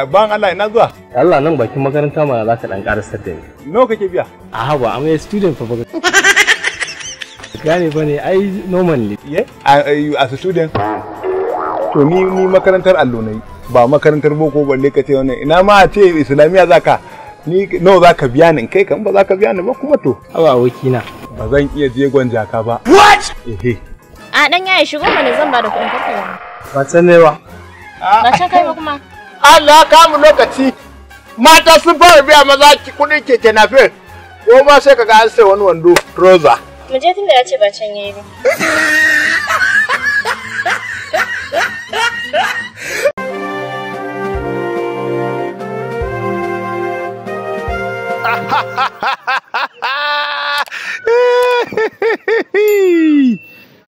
Ban Allah, ina zuwa. Allah, nan bakin makaranta ma za ka dan karasar da ni. Nawa kake biya? A haba, I'm a student fa, baka gane ba ne, ai normal ne. Ye? A student. To ni makarantar allo nayi, ba makarantar boko balle ka ce wannan. Ina ma a ce islamiya zaka. Ni nawa zaka biya ni kai kan ba zaka biya ni ba kuma to. Haba abokina. Ba zan iya jegon jaka ba. What? Ehe. A dan yaya, shigo mana, zan ba da kuɗin karka. Ba san ne ba. Ba can kai ba kuma. Allah kamu lokaci, mata sun fara biya maza kuɗin keke napep, ko ma sai kaga an sai wani wando roza. Mu je, tunda ya ce ba can yayi ba.